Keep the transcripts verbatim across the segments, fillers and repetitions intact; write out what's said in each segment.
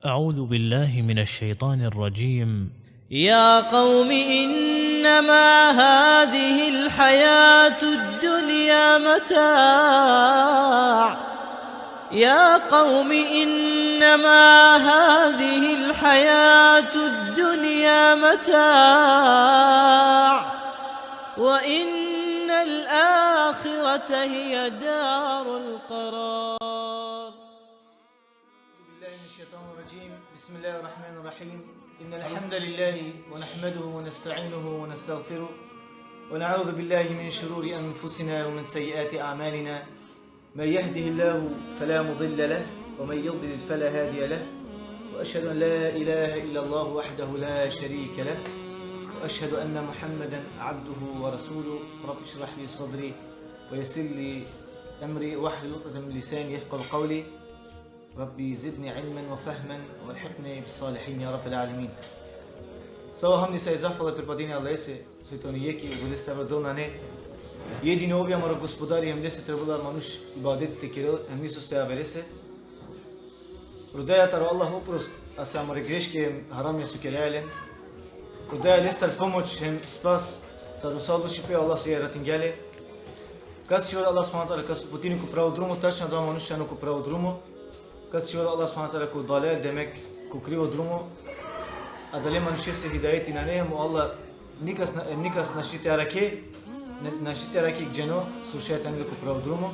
أعوذ بالله من الشيطان الرجيم. يا قوم إنما هذه الحياة الدنيا متاع. يا قوم إنما هذه الحياة الدنيا متاع. وإن الآخرة هي دار القرار. أعوذ بالله من الشيطان الرجيم. بسم الله الرحمن الرحيم. إن الحمد لله ونحمده ونستعينه ونستغفره، ونعوذ بالله من شرور أنفسنا ومن سيئات أعمالنا. من يهده الله فلا مضل له، ومن يضلل فلا هادي له. وأشهد أن لا إله إلا الله وحده لا شريك له، وأشهد أن محمدا عبده ورسوله. رب اشرح لي صدري ويسر لي أمري واحلل عقدة من لساني يفقهوا قولي. رب زدني علما وفهما وألحقني بالصالحين يا رب العالمين. Sa o hamdi, sa i zahvala pripadini e Allahese, so tano jekh, uzo leste avela dela nane. Jedino ov i amaro Gospodari, hem lese trebela manuš ibadeti te kerel, hem niso te averese. Rodaja taro Allah oprost, a sa amare greške hem haramija so keraja len. Rodaja lestar pomoć hem spas taro sa o lošipe, Allah so jaratingja le. Kas čhivel Allah subhanehu ve teala, kas uputini ko pravo drumo, tačno adava manuš ano ko pravo drumo. Kas čhivel Allah subhanehu ve teala ko dalal, demek ko krivo drumo, adale manušese hidajeti nane, hem o Allah nikas na, nikas našti te arakhe, ne, našti te arakhe dženo so šaj te anel ko pravo drumo.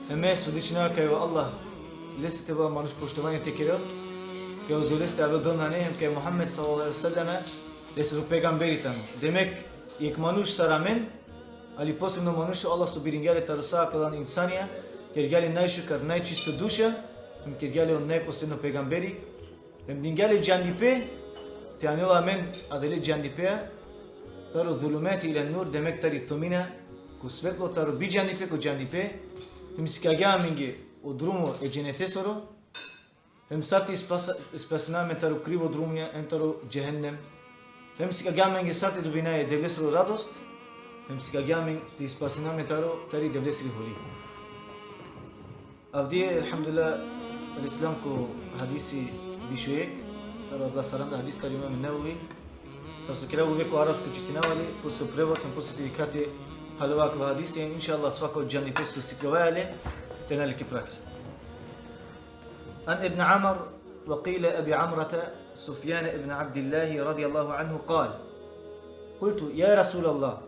Hem me svedočinava kaj o Allah leste trebela manuš poštovanje te kerel, kaj uzo leste avela dela nane, hem kaj Muhammed sallallahu alejhi ve sellem lesro pejgamberi tano. Demek, jekh manuš sar amen, ali posebno manuš, o Allah so biringja le taro sa akala insanja, kergja le najšukar, najčisto duša, hem kergja le o najposebno pejgamberi, hem dingja le džandipe, te anel amen adale džandipea, taro zulumati ila nur, demek tari tomina ko svetlo, taro bidžandipe ko džandipe, hem sikagja amenge o drumo e dženetesoro, hem sar te ispas-, ispasina amen taro krivo drumija, hem taro džehennem. Hem sikagja amenge sar te dobina e Devlesro radost, hem sikagja amen te ispasina amen taro, tari Devlesri holi. Avdive, elhamdulillah, reslam ko hadisi biš u jekh, taro adala saranda hadis tari Imam Nevevi. Sar so kera uvek ko arapsko čitinava le, posle prevod, hem posle te dikha te haljova akava hadisi, hem inšallah svako džandipe so siklovaja le, te anel ki praksa. عن ابن عمر وقيل أبي عمرة سفيان بن عبد الله رضي الله عنه قال: قلت: يا رسول الله،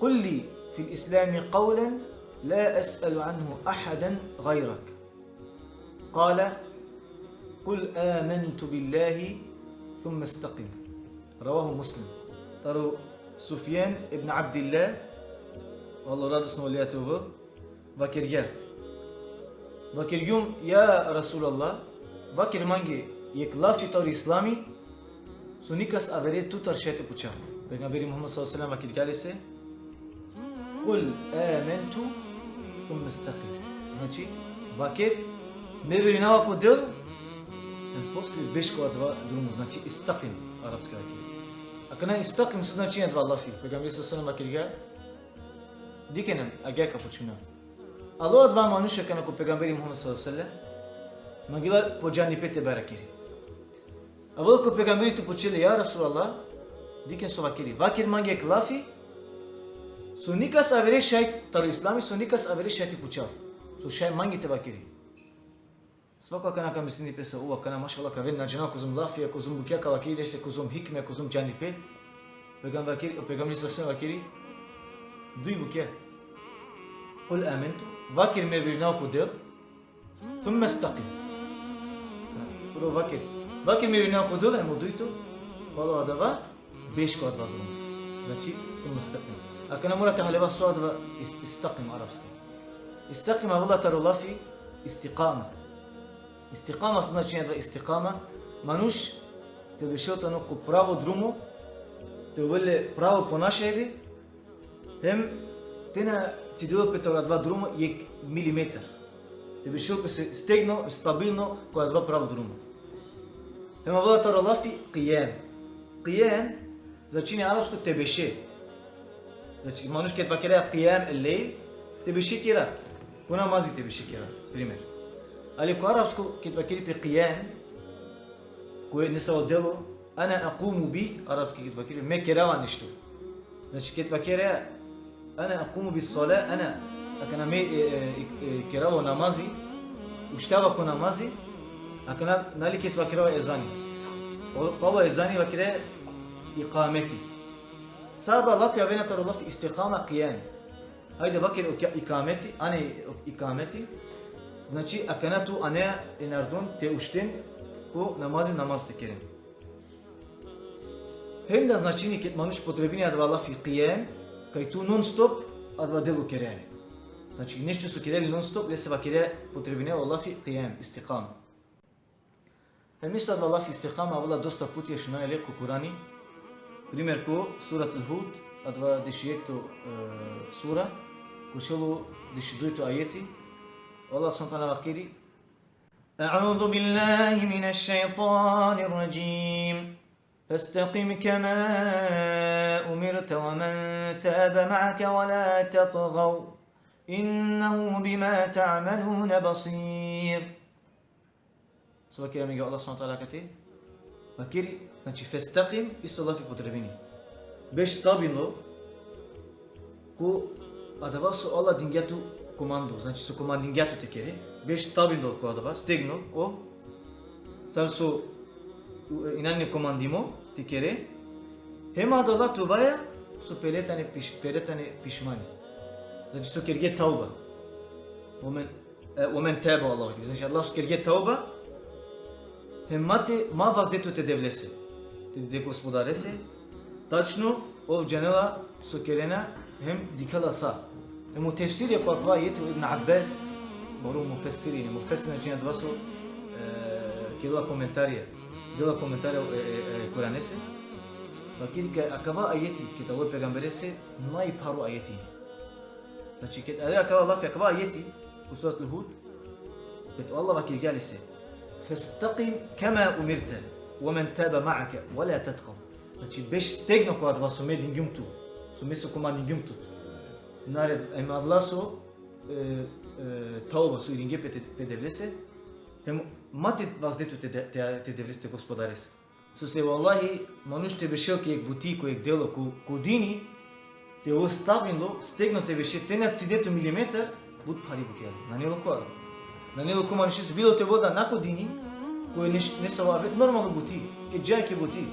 قل لي في الإسلام قولا لا أسأل عنه أحدا غيرك. قال: قل آمنت بالله ثم استقم. رواه مسلم. Taro Sufjan ibn Abdillah, Allah radosno olea te ovel, vakergja: Vakergjum, ja Resulallah, vaker mange jekh lafi taro islami, so nikas avere tutar šaj te pučav. Pejgamberi Muhammed sallallahu alejhi ve sellem vakergja lese: قل آمنت ثم استقم. Znači, vaker: Me verujnava ko Del, hem posle beš ko adava drumo, znači istakim, arapski vaker. Akana istakim so značini adava lafi? Pejgamberi sallallahu alejhi ve sellem vakergja: Dikhen, agjaar ka počmina. Alo adava manuš akana ko pejgamberi Muhammed sallallahu alejhi ve sellem, mangela po džandipe te barakiri. Avela ko pejgamberi te pučel le: Ja Resulallah, dikhen so vakeri. Vaker mange jekh lafi, so nikas avere šaj taro islami, so nikas avere šaj te pučav. So šaj mange te vakeri. Svako akana ka mislini pese: O, akana, mašallah, ka aven, na džanav kozom lafija, kozom bukja ka vakeri lese, kozom hikme, kozom džanipe. Pejgam-, vakeri, o pejgamberi sallallahu alejhi ve sellem vakeri: Duj bukja. قل آمنت, vaker: Me verujnava ko Del, ثم استقم. Prvo vaker: Vaker: Me verujnava ko Del, hem o dujto: Palo adava, beš ko adava drumo. Znači, ثم استقم. Akana mora te haljova so adava is-, istakim arapski. Istakim avela taro lafi istikama. Istikama so značini adava istikama? Manuš te bešel tano ko pravo drumo, te ovel le pravo ponašajbe, hem te na cidel pe taro adava drumo jekh milimetar. Te bešel pe se stegno, stabilno ko adava pravo drumo. Hem avela taro lafi kijam. Kijam značini arapsko te beše. Znači, manuš ked vakera kijam el-lejl, te beše ki rat. Ko namazi te beše ki rat, primer. Ali ko arapsko, ked vakeri pe kijam, Koje nesavo delo, ene ekumu bi, arapski ked vakere, me kerava nešto. Znači, ked vakere, ene ekumu bi sala, ene, akana me, e, e, e, kerava namazi, uštava ko namazi, akana, nali, ked vakerava ezani. O, palo ezani vakere ikameti. Sada lafi avena taro lafi istikama, kijam. Ajde, vaker o ka-, ikameti, ane o ikameti. Znači, akana tu ane enardon te ušten ko namazi, namaz te keren. Hem da značini ked manuš potrebini adava lafi kijam, kaj tu non stop adava delo kerene. Znači, nešto so kerele non stop, lese vakere potrebine o lafi kijam, istikama. Hem isto adava lafi istikama avela dosta puti, šunaja le ko Kurani. Primer ko Surat al-Hud, adava dešuekto, e, sura, ko šel u dešudujto ajeti. Allah subhanahu ve teala vakeri: أعوذ بالله من الشيطان الرجيم. فاستقم كما أمرت ومن تاب معك ولا تطغوا إنه بما تعملون بصير. So vakeri amenge Allah subhanahu ve teala kate? Vakeri, znači, festekim, isto lafi potrebini. Beš stabilno ko adava so Allah dingja tu komando, znači, so komandingja tu te kere. Beš stabilno ko adava, stegno, o, sar so, u, inane komandimo te kere. Hem adala tuvaja so pere tane piš-, pere tane pišmani. Znači, so kerge tauba. Omen E, omen tebe, Allah vakeri. Znači, adala so kerge tauba, hem ma te, ma vazde tu te Devlese, te, te Gospodarese, tačno ov džanela so kerena, hem dikhela sa. Hem o tefsiri ko akava ajeti o Ibn Abbas, baro mufesirini, mufesir znači adava so, e, kerela komentarija, dela komentarija, e, e, e, Kuranese, vakeri kaj akava ajeti, ked alo e pejgamberese, najpharo ajeti. Znači, ked alo akava lafi, akava ajeti, ko Surat al-Hud, ked o Allah vakergja lese: فاستقم كما أمرت ومن تاب معك ولا تطغوا. Znači, beš stegno ko adava so me dingjum tu, so me so komandingjum tut. Nared, hem adala so, e, e, tauba so iringe pe te, pe Devlese, hem ma te vazde tu te, te, te Devlese, te Gospodarese. Sose, vallahi, manuš te bešel ki jek buti, ko jek delo, ko, ko dini, te ovel stabilno, stegno te bešel, te na cide tu milimetar, but phari buti. Nane lako. Nane lako manušese bilo te ovel da na ko dini, ko je neš-, nesavo aveti, normalno buti, ked džaja ki buti.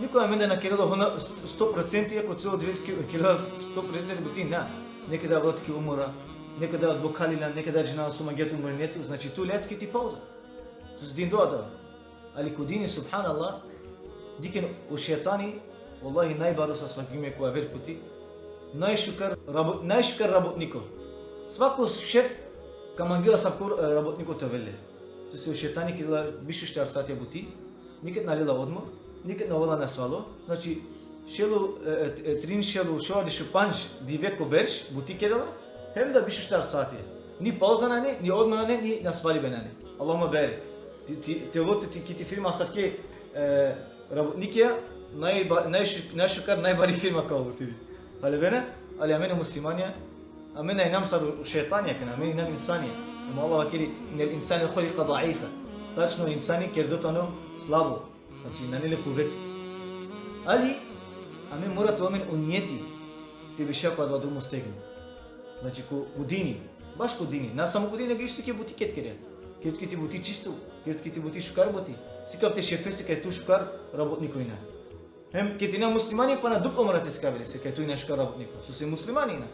Niko amende na kerela hona st-, sto procenti, ako celo dive ki-, kerela sto procenti buti, na. Nekada avela tut ki umora, nekada odbokhalila, nekada džanela so mangea te umorine tut, znači tu lea tut ki ti pauza. Sose dindo adava. Ali ko dini, subhanallah, dikhen o šejtani, vallahi, najbaro so svatingjum ko aver puti, najšukar rabo-, najšukar rabotniko. Svako šef ka mangela asavko, e, rabotniko te ovel le. Sose o šejtani kerela biš u štar satja buti, niked na lela odmor, niked na ovela nasvalo, znači, šel u, e, e, e, trin šel u šovardeš u pandž dive ko berš, buti kerela, hem da biš u štar satja. Ni pauza nane, ni odmor nane, ni nasvalibe nane. Allahumma barik. Ti, ti, te ovel tu ti, ki ti firma asavke, e, rabotnikija, najba-, najšu-, najšukar, najbari firma ka ovel tuvi. Halibena, ali amen o muslimanja, amen na inam sar o šejtanja, akana amen inam insanja. Hem o Allah vakeri: إن الإنسان خلق ضعيفا. Tačno insani kerdo tano slabo. Znači, nane le kuveti. Ali, amen mora te ovel amen o nijeti te bešea ko adava drumo stegno. Znači, ko, ko dini, baš ko dini. Na samo ko dini, nego isto ki buti ked kerea. Ker tut ki ti buti čisto, ker tut ki ti buti šukar buti. Sikav te šefese kaj tu šukar rabotniko injan. Hem ked injan muslimani, pana duplo mora te sikavi lese kaj tu injan šukar rabotniko. Sose muslimani injan.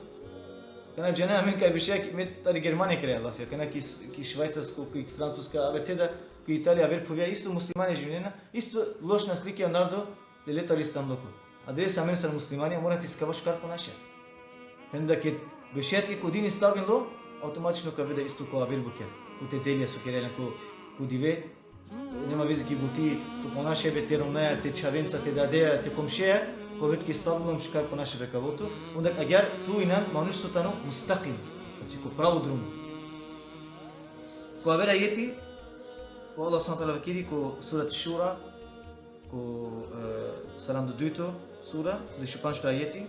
Kana džana amen kaj bešea ki, me tari Germanija kerea lafi, kana ki, ki Švajcarsko, ki Francuska, aver te da, ki Italija, aver phuvja isto muslimani živinena, isto lošna slika narodo lele tari Istanbulko. Adalese amen sar muslimani mora te sikava šukar ponašanje. Hem da ked bešea tut ko dini stabilno, automatično ka ove da isto ko aver bukja. Ko te delija so kerea len ko, ko dive, nema veze ki buti, to ponašibe te romnjaja, te čhavenca, te dadeja, te komšeja, ka ove tut ki stabilno šukar ponašibe ka ovel tut. Onda agjaar tu injan manuš so tano mustakim, znači ko pravo drumo. Ko aver ajeti, o Allah subhanahu ve teala vakeri ko Surat Šura, ko, e, saranda dujto sura, dešupandžto ajeti: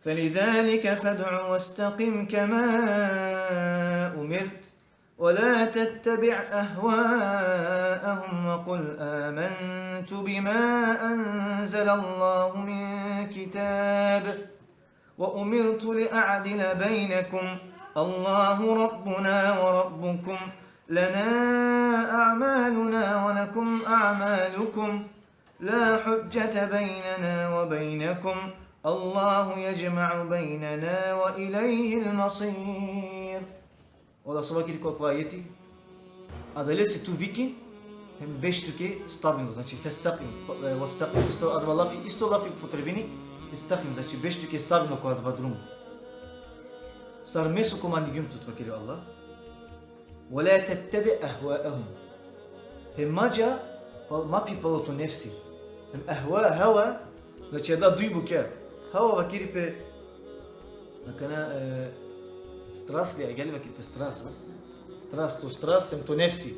فلذلك فادع واستقم كما أمرت ولا تتبع أهواءهم وقل آمنت بما أنزل الله من كتاب وأمرت لأعدل بينكم الله ربنا وربكم لنا أعمالنا ولكم أعمالكم لا حجة بيننا وبينكم الله يجمع بيننا وإليه المصير. Ola so vakeri ko akava ajeti, adalese tu vikin, hem beš tuke stabilno, znači festakim, e, vastakim, isto adava lafi, isto lafi upotrebini, istakim, znači beš tuke stabilno ko adava drumo. Sar me so ko mandingjum tut, vakeri Allah. ولا تتبع أهواءهم. Hem ma dža, pal-, ma pi palo to nefsi. Hem ehva, hava, znači adala duj bukja. Hava vakeri pe, akana, e, strast li, agjaar li vakeri pe strast. Strast, to strast, hem to nefsi.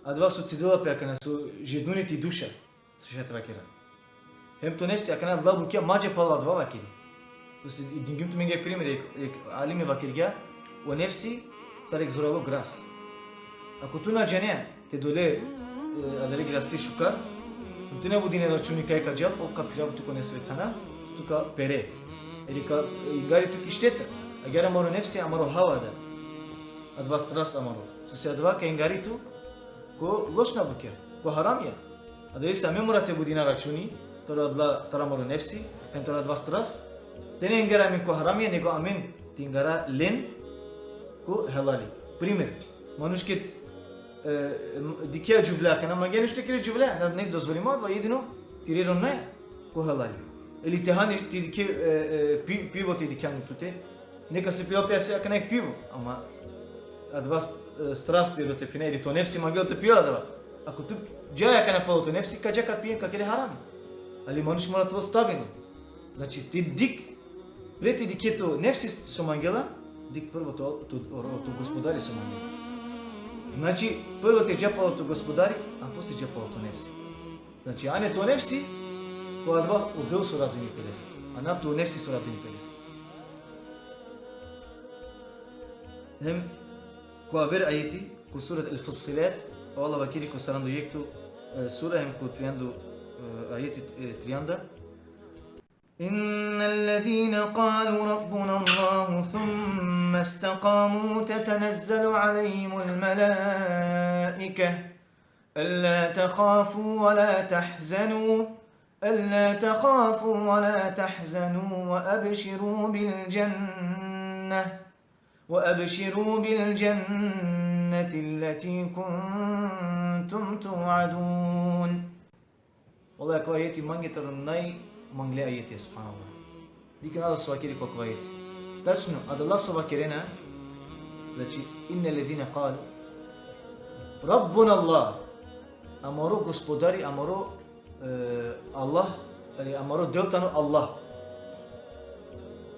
Adava so cidela pe akana, so žednini ti duša. So šaj te vakera. Hem to nefsi, akana adala bukja ma dža palo adava vakeri. Dosti, dingjum tumenge primer, jek, jek alimi vakergja, o nefsi sar jek zoralo gras. Ako tu na džane te dole, e, adale grasti šukar, tu na vodine računi kaj ka džal, ov ka phiravel tu ko nesave thana, tu ka pere. Ili ka, e, ingari tu ki šteta, agjaar amaro nefsi, amaro hava da. Adava strast amaro. Sose adava ka ingari tu ko lošna bukja, ko haramija. Adalese amen mora te vodina računi, taro adala, taro amaro nefsi, hem taro adava strast. Te na ingara amen ko haramija, nego amen te ingara len ko helali. Primer, manuš ked, e, m-, dikhja džuvlja, akana mangela nešto te kere džuvlja, na, ne dozvolimo adava, jedino te ire romnjaja ko helali. Ili te hani, te dikhe, e, e, pi-, pivo te dikhja tute, nekase pila pe ase akana jek pivo, ama adava, e, strast tiro te pine, ili to nefsi mangela te pijel adava. Ako tu dža akana palo to nefsi, ka dža ka pijen, ka kere harami. Ali manuš mora te ovel stabilno. Znači, te dikh, pre te dikhe to nefsi so mangela, dikh prvo to, to, to, to gospodari so mangela. Znači, prvo te dža palo to gospodari, a posle dža palo to nefsi. Znači, ane to nefsi, ko adava o Del so radujni pe leste. A na to nefsi so radujni pe leste. Hem ko aver ajeti, ko surat El-Fussilet, o Allah vakeri ko saranda u jekhto, e, sura hem ko trianda, e, ajeti, e, trianda. إن الذين قالوا ربنا الله ثم استقاموا تتنزل عليهم الملائكة ألا تخافوا ولا تحزنوا، ألا تخافوا ولا تحزنوا وأبشروا بالجنة، وأبشروا بالجنة التي كنتم توعدون. Vallahi, akava ajeti mange taro najmangle ajeti, subhanallah. Dikhen adala so vakeri ko akava ajeti. Tačno, adala so vakerena, znači, إن الذين قالوا ربنا الله. Amaro gospodari, amaro, e, Allah, e, amaro Del tano Allah.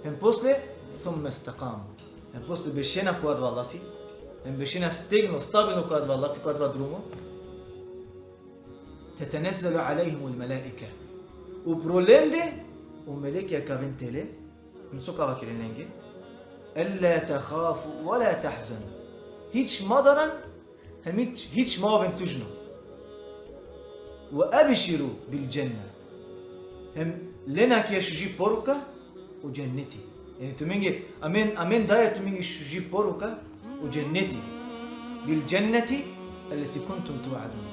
Hem posle, ثم استقاموا. Hem posle bešena ko adava lafi, hem bešena stegno, stabilno ko adava lafi, ko adava drumo. تتنزل عليهم الملائكة. Upro lende o melekija ka aven tele, hem so ka vakeren lenge: ألا تخافوا ولا تحزنوا. Hič ma daran, hem hič, hič ma oven tužno. وأبشروا بالجنة. Hem len akaja šuži poruka, o dženneti. Jani tumenge, amen, amen daja tumenge šuži poruka, o dženneti. بالجنة التي كنتم توعدون.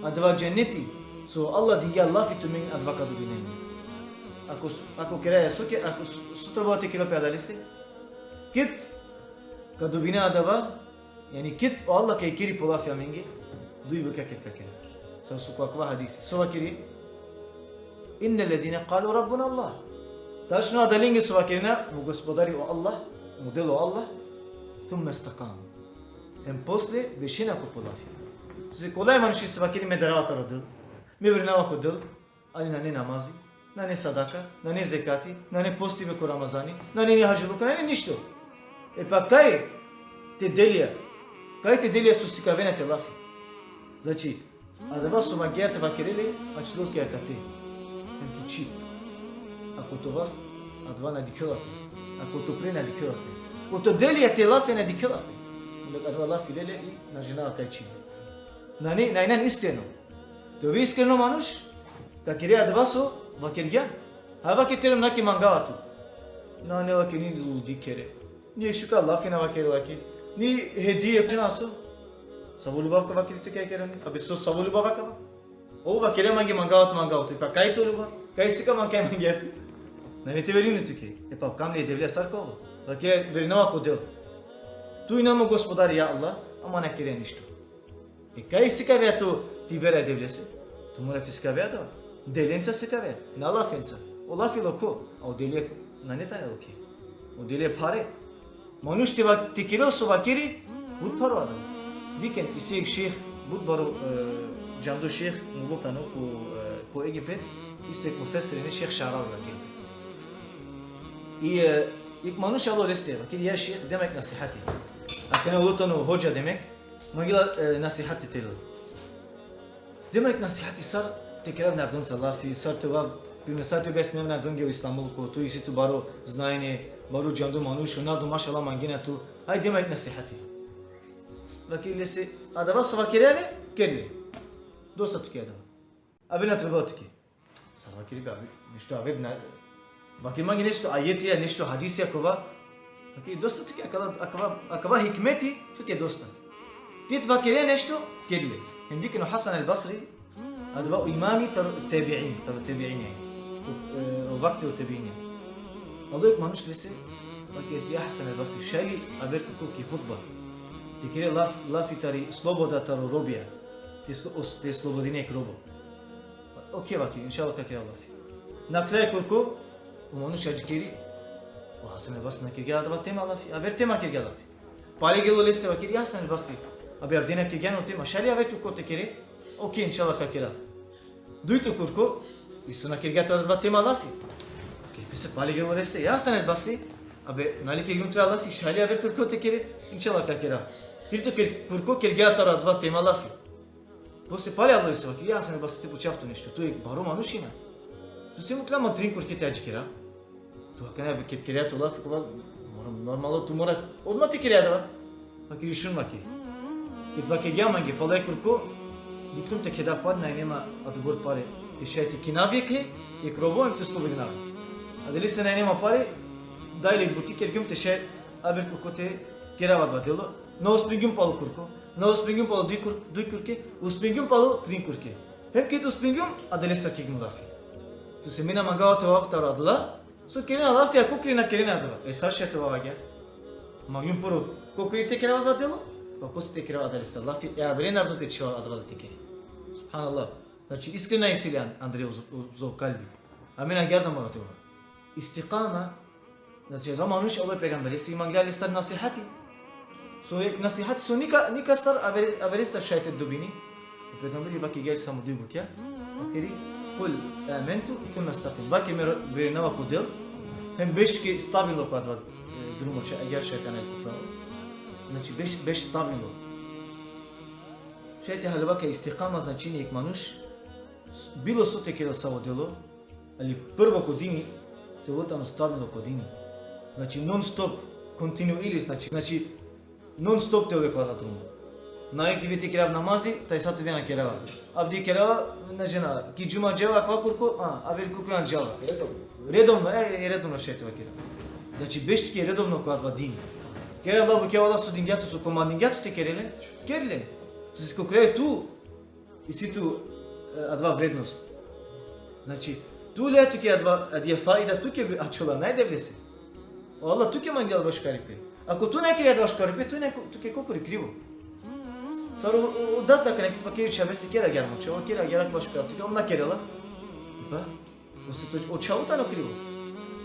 Adava dženneti, so Allah dingja lafi tumenge, adava ka dobinen. Ako s-, ako keraja so ke, ako s-, so trebela te kerel pe adalese, ked ka dobina adava, jani ked o Allah ka ikeri po lafi amenge, duj bukja ked ka kera. Sar so ko akava hadisi. So vakeri: إن الذين قالوا ربنا الله. Tačno adalenge so vakerena, mo gospodari o Allah, mo Del o Allah, ثم استقاموا. Hem posle bešena ko po lafi. Sose kolaj manuši so vakeri: me darava taro Del, me verujnava ko Del, ali nane namazi, nane sadaka, nane zekati, nane postibe ko Ramazani, nane ni hadžiluka, nane ništo. E pa kaj te delija, kaj te delija so sikavena te lafi? Znači, adava so mangea te vakere le, ačhilo tuke akate. Hem ki čhib. Ako to vas, adava na dikhela pe. Ako to pre na dikhela pe. Ako to delija te lafi na dikhela pe. Adava lafi lele i na džanela kaj čini. Nane, na inan iskreno. Te ove iskreno manuš, ka kere adava so vakergjan. Hava ke tere na ke mangava tu. Nane, vaker, ni ludi kere. Ni šukar lafi na vakerela ke. Ni hedije na so. Savo ljubav ka vakeri te kaj kere. Abe so savo ljubav ka va. Ov vakergja mange mangava tu, mangava tu. Pa kaj to ljubav? Kaj sika man kaj mangea tu? Nane te verujne tuke. E pa kamli e Devle sar ka ova. Vakergja, verinava ko Del. Tu inan mo gospodari, ja Allah, ama na kere ništo. E kaj sikavea tu ti vera e Devlese? Tu mora te sikavea da. Delenca sikavea, na lafenca. O lafi loko, a o Deli nane tane loke. O Deli phare. Manuš te va-, te kerel so vakeri, but pharo adava. Dikhen, isi jek šejh, but baro, e, džando šejh, ulo tano ko, e, ko Egipet, isto jek mufesir ine, šejh Šaravi vakeri. I, e, jek manuš alo leste, vakeri, ja šejh, de ma jek nasihati. Akana ulo tano hodža demek, mangela, e, nasihati te lel. De ma jek nasihati sar te kerav narodonca lafi, sar te ovav, primer, sar te ogav sine narodonge o islamluko, tu isi tu baro znanje, baro džando manuš, o narodo mašallah mangena tu, hajde de ma jek nasihati. Vakeri lese, adava so vakerea le, ker le. Dosta tuke adava. Aver na trebela tuke. Sar vakeri be, aver, nešto aver na, vakeri mange nešto ajetija, nešto hadisija kova. Vakeri, dosta tuke akala, akava, akava hikmeti, tuke dosta. Ked vakerea nešto, ker le. Hem dikhen o Hasan el-Basri, adava o imami taro tebiin, taro tebiin, jani. O, e, o vakti o tebiin, jani. Alo jek manuš lese, vakeri, ja Hasan el-Basri, šaj li aver ko ki hutba te kere laf-, lafi tari sloboda taro robija, te slo-, os-, te slobodine jek robo. Okej, vakeri, inšallah ka kera lafi. Na kraj kurko, o manuš adžikeri, o Hasan el-Basri na kergja adava tema lafi, aver tema kergja lafi. Pale gelo leste, vakeri, ja Hasan el-Basri, abe avdive na kergjan o tema, šaj li aver kurko te kere? Okej, inšallah ka kera. Dujto kurko, isto na kergja taro adava tema lafi. Okej, pese pale gelo leste, ja Hasan el-Basri, abe, nane li kergjum tut lafi, šaj li aver kurko te kere? Inšallah ka kera. Trito ker-, kurko kergja taro adava tema lafi. Posle pale alo leste, vakeri, ja Hasan el-Basri, te pučav tut nešto. Tu jek baro manuš inan. Tu sose mukhlja man trin kurke te adžikera? Tu akana ked kerea tu lafi, kova, mora, normalno tu mora odma te kere adava. Vakeri, šun, vakeri. Ked vakergja mange, palo jek kurko, dikhlum te keda pare, nane ma adobor pare. Te šaj te kinav jekhe, jek robo, hem te slobodinav. Adalese nane ma pare, daj le jek buti kergjum te šaj aver kurko te kerav adava delo. Na uspingjum palo kurko. Na uspingjum palo duj kur-, duj kurke, uspingjum palo trin kurke. Hem ked uspingjum, adalese kergjum lafi. Sose me na mangava te ovav taro adala so kerena lafi, a kokri na kerena adava. E sar šaj te ovav agjaar? Mangjum prvo kokri te kerav adava delo, pa posle te kerav adalese lafi, e avere narodo te čhivav adava te kere. Subhanallah. Znači, iskrena isi le an-, andre uzo, uzo kalbi. Amen agjaar da mora te ovav. Istikama, znači, adava manuš alo e pejgamberese i mangla lestar nasihati. So jek nasihati so nika-, nikastar avere-, averestar šaj te dobini. O pejgamberi vakergja le samo duj bukja. Vakeri, kul amentu, thumme istakim. Vaker, me verinava ko Del, hem beš tuke stabilno ko adava, e, drumo, šaj, agjaar šaj te anel ko pravo. Znači, beš, beš stabilno. Šaj te haljova kaj istikama značini jek manuš, s-, bilo so te kerel, savo delo, ali prvo ko dini, te ovel tano stabilno ko dini. Znači, non stop, kontinuirano, znači, znači, non stop te ove ko adava drumo. Na jek dive te kerav namazi, tajsa te ove na kerava. Avdive kerava, na džanav, ki džuma džava, akava kurko, a, aver kurko na džala. Redovno, e, e, redovno šaj te vakera. Znači, beš tuke redovno ko adava dini. Kere adala bukja, o Allah so dingja tut, so komandingja tut te kere len, kere len. Sose ko kraj tu, isi tu, e, adava vrednost. Znači, tu lea tuke adava, adija faida tuke bi ačhola, nane e Devlese. O Allah tuke mangela adava šukaripe. Ako tu na kere adava šukaripe, tu na ko-, tuke kokori krivo. Sar o, o, o dat akana ked vakeri čhavese, kera agjaar mo čhavo, kera agjaar akava šukar, tuke ov na kerela. Pa, o se to, o čhavo tano krivo.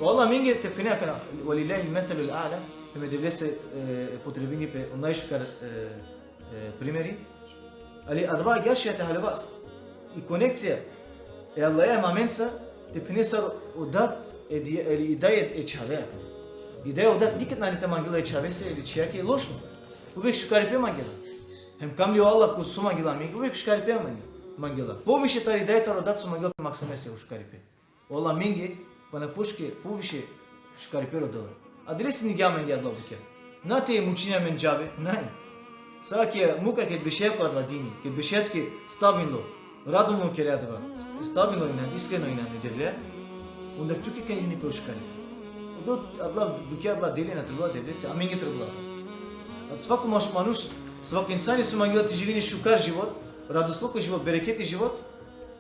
O Allah amenge te phene akana, ولله المثل الأعلى, hem e Devlese, e, potrebini pe o najšukar, e, e, primeri. Ali adava agjaar šaj te haljova. I konekcija e Allaheja hem amenca, te phene sar o dat e di-, e hidajet e čhavea. Hidajet o dat niked nane te mangel e čhavese ili čhijake lošno. Uvek šukaripe mangela. Hem kamli o Allah ko so mangela amenge, uvek šukaripe mange-, mangela. Poviše tari hidajet taro dat so mangela pe maksamese o šukaripe. O Allah amenge pana pošukar, poviše šukaripe rodela. Adalese dingja amenge adala bukja. Na te mučini amen džabe, nane. Sar ki muka ked bešea ko adava dini, ked bešea tuke stabilno, radovno kere adava, stabilno inan, iskreno inan e Devle, onda tuke ka irini pe o šukaripe. Odova adala, duke adala delija na trebela Devlese, amenge trebela. A svako maš-, manuš, svako insani so mangela te živini šukar život, radosno ko život, bereketi život,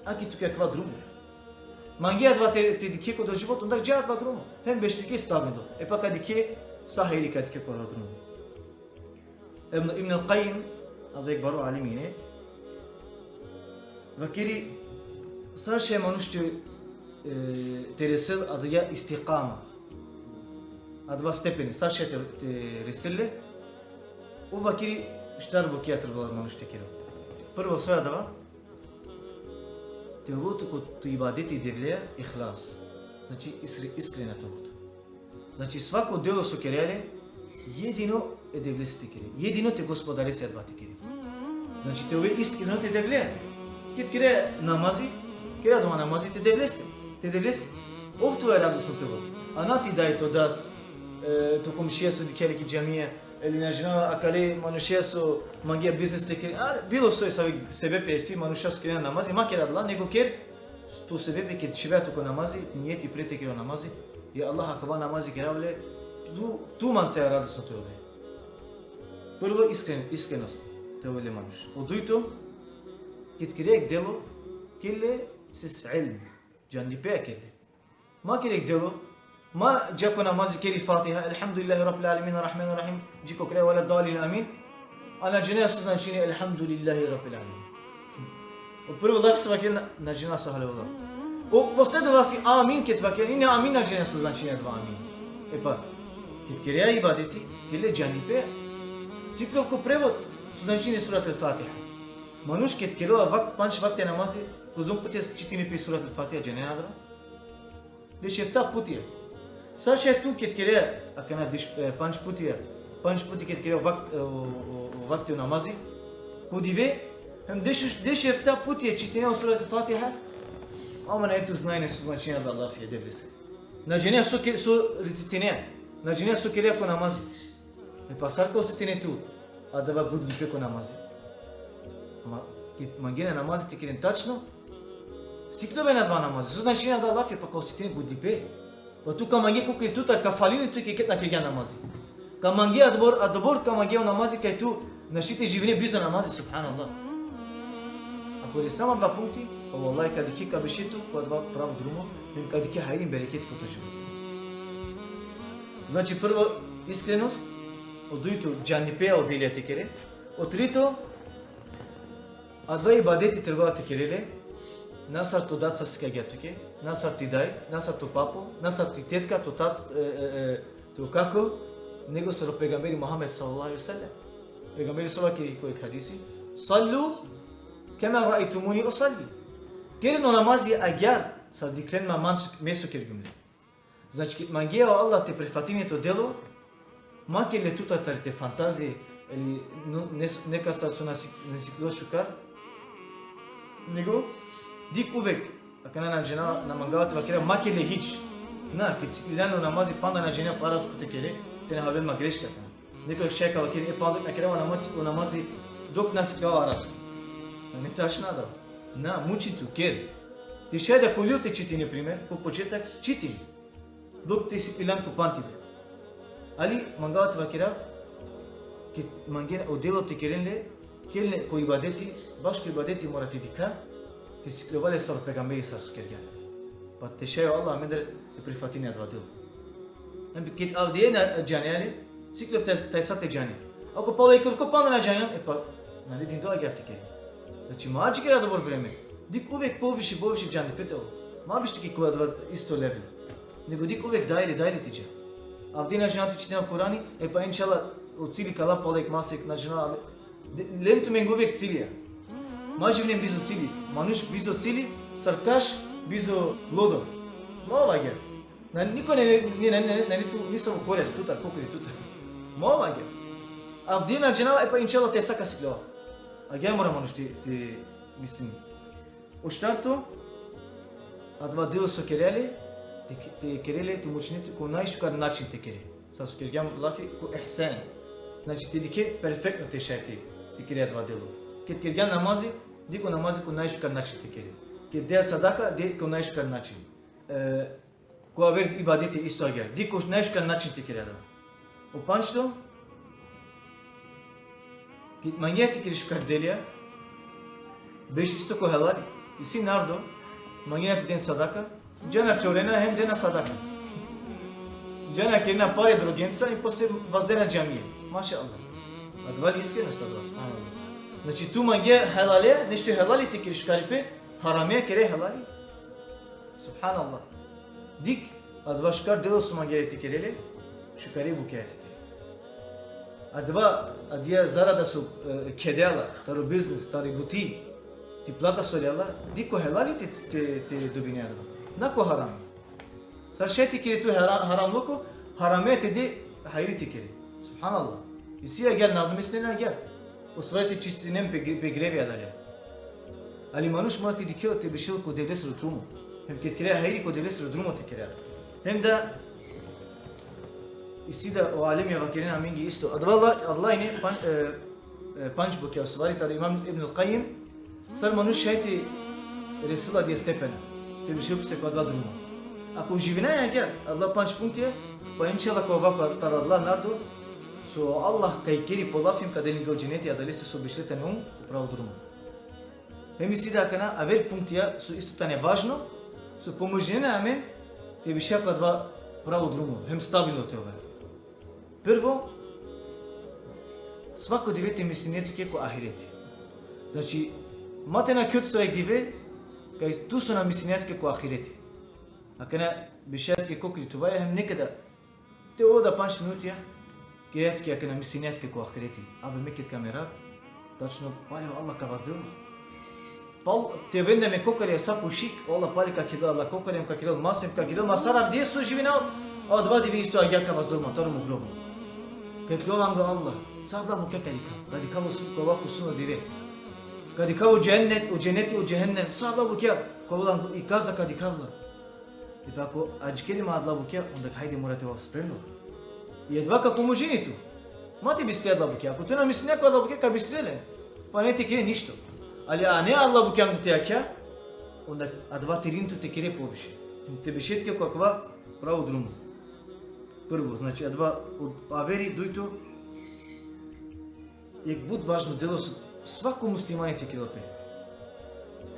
ake tuke akava drumo. Mange adava te, te dikhe ko adava život, onda dža adava drumo. Hem beš tuke stabilno. E pa ka dikhe sa hajri ka dikhe ko adava drumo. Ibn, Ibn al-Qayyim, adava jekh baro alim ine, vakeri, sar šaj manuš te, e, te resel adaja istikama. Adava stepeni, sar šaj te, te resel le, ov vakeri štar bukja trebela manuš te kerel. Prvo soj adava, te ovel tu ko to ibadeti Devlea ihlas. Znači, iskre-, iskrena te ovel tu. Znači, svako delo so kerea le, jedino e Devlese te kere. Jedino te Gospodarese adava te kere. Znači, te ove iskreno te Devlea. Ked kere namazi, kere adava namazi te Devlese. Te Devlese. Ov tuja radosno te ovel. A na ti daj, to dat, e, to komšija so dikhea le ki džamija, ili na džanav akale manušea so mangea biznis te kere. A, bilo soj, savi sebepi isi, manušea so kerena namazi, ma ker adala, nego ker, to sebepi ked čhivea tu ko namazi, nijeti pre te kere o namazi, ja Allah, akava namazi kerav le, tu, tu mance radosno te ove. Prvo iskren-, iskrenost te ove le manuš. O dujto, ked kere jekh delo, ker le s ilm, džandipe ker le. Ma ker jekh delo, ma dža ko namazi keri Fatiha, Elhamdulillahi Rabbil Alamin, Rahmanir Rahim, dži ko kraj, Vela Dalin, Amin. A na džanea so značini Elhamdulillahi Rabbil Alamin. O prvo lafi so vakeri na, na džanea so hale ola. O posledno lafi Amin ked vakeri, ni Amin na džanea so značini adava Amin. E pa, ked kerea ibadeti, ker le džandipe. Sikljov ko prevod, so značini Surat el-Fatiha. Manuš ked kerela vak-, pandž vakte namazi, kozom putja čitini pe Surat el-Fatiha, džanea adava? Dešefta putja. Sar šaj tu ked kere, akana deš-, e, pandž putja, pandž putja ked kere vak-, e, o, o, o vakti o namazi, ko dive, hem deš-, dešefta putja čitine o Surat el-Fatiha, ama nane tu znanje so značini adala lafi e Devlese. Na džanea so ke-, so recitine, na džanea so kere ko namazi. E pa sar ka osetine tu adava gudlipe ko namazi? Ama, ked mangena namazi te keren tačno, sikljove na adava namazi. So značini adava lafi, pa ka osetine gudlipe. Pa tu ka mange kokri tutar, ka falini tuke ked na kergjan namazi. Ka mange adobor, adobor ka mange o namazi kaj tu našti te živine bizo namazi, subhanallah. Ako reslam adava punkti, pa vallahi ka dikhe ka beše tu ko adava pravo drumo, hem ka dikhe hajrin, bereketi ko to život. Znači, prvo iskrenost, o dujto džandipe o delija te kere, o trito, adava ibadeti trebela te kere le, na sar to dat so sikagja tuke, na sar ti daj, na sar to papo, na sar ti tetka, to tat, e, e, e, to kako, nego sar o pejgamberi Muhammed sallallahu alejhi ve sellem. Pejgamberi so vakeri ko jekh hadisi: "Sallu kema ra'ejtumuni usalli." Keren o namazi agjaar sar dikhlen ma man so-, me so kergjum le. Znači, ked mangea o Allah te prifatini to delo, ma ker le tutar tari te fantazije, ili no-, nes-, nekastar so na sik-, na siklo šukar, nego dikh uvek, akana na džanav, na mangava te vakerav ma ker le hič. Na, ked sikliljan o namazi, panda na džanea po arapsko te kere, te na havel ma greška akana. Neko šaj ka vakeri, e, panda na kerava o nama-, o namazi dok na siklava arapski. Nane tačno adava. Na, mučin tu, ker. Te šaj da ko lil te čitine, primer, ko početak, čitin. Dok te sikliljan ko pamtibe. Ali, mangava te vakerav, ked mangena o delo te keren le, ker le ko ibadeti, baš ko ibadeti mora te dikha, te sikljova le sar o pejgamberi sar so kergja. Pa te šaj o Allah amendar te prifatini adava delo. Hem ked avdive na džanea le, sikljov taj, taj sa te džane. Ako palo jekh kurko panda na džanea, e pa, nane dindo agjaar te kere. Znači, ma adžikere adobor vreme. Dikh uvek poviše, poviše džandipe te ovel. Ma biš tuke ko adava isto level. Nego dikh uvek dalje, dalje te dža. Avdive na džanav te čitine o Kurani, e pa inšallah o cili ka la palo jekh masek, na džanav, de-, len tumenge uvek cilija. Ma živinen bizo cili, manuš bizo cili, sar kaš bizo lodo. Ma ov agjaar. Na, niko ne, ne, ne, ne, ne, tu, nisavo korist tutar, kokri tutar. Ma ov agjaar. Avdive na džanav, e pa inšallah taj sa ka sikljova. Agjaar mora manuš te, te, mislim, O štarto, adava delo so kere le, te, te kere le, te mučine tu ko najšukar način te kere. Sar so kergjam lafi ko ihsan. Znači, te dikhe perfektno te šaj te, te kere adava delo. Ked kergjan namazi, di ko namazi ko najšukar način te kere. Ked dea sadaka, de ko najšukar način. E, ko aver ibadeti isto agjaar. Di ko najšukar način te kere adava. O pandžto, ked mangea te kere šukar delija, beš isto ko helali. Isi narodo, mangena te den sadaka, džana čorena hem dena sadaka. Džana kerena pare drogenca i posle vazdena džamije. Mašallah. Adava li iskrenost, adava, subhanallah. Znači, tu mangea helale, nešto helali te kere šukaripe, haramea kere helali. Subhanallah. Dikh, adava šukar delo so mangea te kere le, šukare bukja te kere. Adava, adija zarada so, e, kedela, taro biznis, tari buti, ti plata so lela, dikh ko helali te, te, te dobine adava. Na ko haram. Sar šaj te kere tu haram, haramluko, harame te de hajri te kere. Subhanallah. Isi agjaar, na mislinena agjaar. O stvari te čistinen pe gre-, pe grevi adalea. Ali manuš mora te dikhel te bešel ko Devlesoro drumo. Hem ked kere hajri, ko Devlesoro drumo te kere. Hem da, isi da o alimija vakerena amenge isto. Adava Allah, Allah ine pan-, e, e, pandž bukja, o stvari taro Imam Ibn al-Qayyim, sar manuš šaj te resel adija stepena, te bešel pese ko adava drumo. Ako živinaja agjaar, adala pandž punktija, pa inšallah ka ova taro adala narodo, so Allah ka ikeri po lafi hem ka del lenge o dženeti adalese so bešle tane um ko pravo drumo. Hem isi da akana aver punktija so isto tane važno, so pomožinena amen te beša ko adava pravo drumo, hem stabilno te ova. Prvo, svako dive te misline tuke ko ahireti. Znači, ma te na kjoto taro jekh dive, kaj tu so na misline tuke ko ahireti. Akana bešaja tuke ko krituvaja, hem nekada te oda pandž minutija, kere tuke akana, misline tuke ko ahireti. Abe, me ked ka merav, tačno pali o Allah ka vazdel ma. Pal te oven da me kokalja sa po šik, o Allah pali ka kerel adala kokalja, ka kerel masum, ka kerel ma sar avdive so živinav, adava dive isto agjaar ka vazdel ma taro mo grobo. Ka iklol anglo Allah, sa adala bukja ka dikhav, ka dikhav o su-, ka ova ko sudno dive. Ka dikhav o dženet, o dženeti, o džehennem, sa adala bukja, ka ova i kazna ka dikhav la. I pa ako adžikeri ma adala bukja, onda hajde mora te ovav spremno. I adava ka pomožini tu. Ma te bistre adala bukja. Ako tu na misline ko adala bukja, ka bistre len. Pa nane te kere ništo. Ali a ne adala bukja ando te jakha, onda adava te irini tu te kere poviše. Te beše tuke ko akava pravo drumo. Prvo, znači, adava o-, averi, dujto, jekh but važno delo so svako muslimani te kerel pe.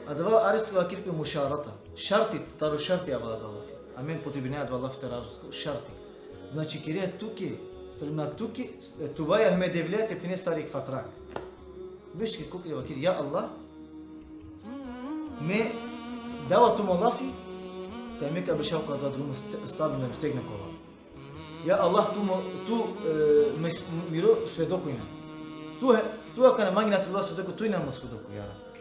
Adava arapski vakeri pe mušarata. Šarti, taro šarti avela adava lafi. Amen potrebinaja adava lafi taro arapsko, šarti. Znači, kerea tuke, spremna tuke, e, tuvaja hem e Devleja te phene sar jekh fatrak. Beš tuke ko kraj, vakeri: Ja Allah, me dava tumen lafi, kaj me ka bešav ko adava drumo st-, stabilno, stegno ka ovav. Ja Allah, tu mo, tu, e, me s-, miro svedoko ine. Tu he, tu akana mangena te ovel svedoko, tu ine mo svedoko, ja Rab.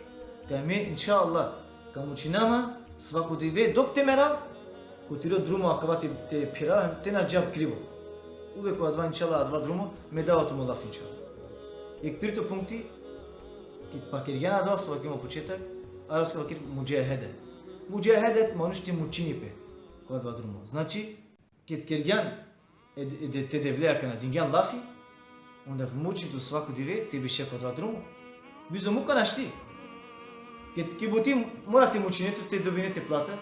Kaj me, inšallah, ka mučinav ma svako dive dok te merav, ko tiro drumo akava te, te phirav, te na džav krivo. Uvek ko adava, inšallah, adava drumo, me dava tumen lafi, inšallah. Jekh trito punkti, ked vakergjan adava so vakergjum o početak, arapski vakeri mudžahedet. Mudžahedet, manuš te mučini pe ko adava drumo. Znači, ked kergjan e, e, de-, te Devle akana, dingjan lafi, onda mučini tu svako dive te beše ko adava drumo. Bizo muka našti. Ked, ki buti mora te mučine tu te dobine te plata.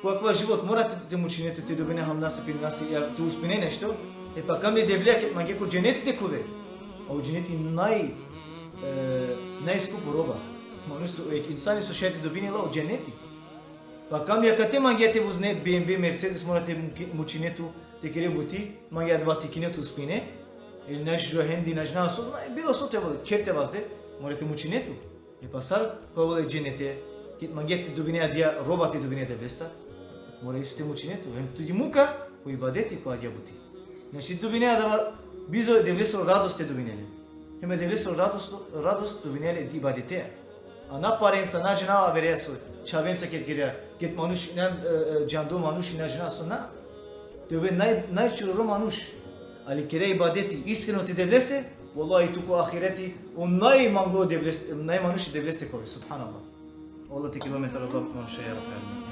Ko akava život mora te, te mučine tu te dobine hamnasi, pinasi, ja te uspine nešto. E pa kamli Devle, ked mange ko dženeti te khuve. A o dženeti naj, e, najskupo roba. Manuš so, e, insani so šaj te dobini la o dženeti. Pa kamli akate mangea te vozine B M W, Mercedes, mora te muki-, mučine tu te kere buti, mangea adava te kine tu uspine, ili naš žohendi, naš na so, na, bilo so te ovel, kher te vazde, mora te mučine tu. E pa sar ka ovel e dženete, ked mangea te dobine adija, roba te dobine Devlestar, mora isto te mučine tu. Hem tu i muka ko ibadeti, ko adija buti. Znači, dobine adava, bizo Devlesoro radost te dobine le. Hem e Devlesoro radost, radost dobine le e ibadetea. A na parenca, na džanav averea so, čhavenca ked kerea, ked manuš, na, e, e, džando manuš, na džanav so, na. Te ove naj, najčororo manuš. Ali kerea ibadeti iskreno te Devlese, vallahi tu ko ahireti, o najmanglo Devles, najmanuš e Devleste ka ove, subhanallah. Allah te kerel amen taro adala manuša, ja Rabbi, amin.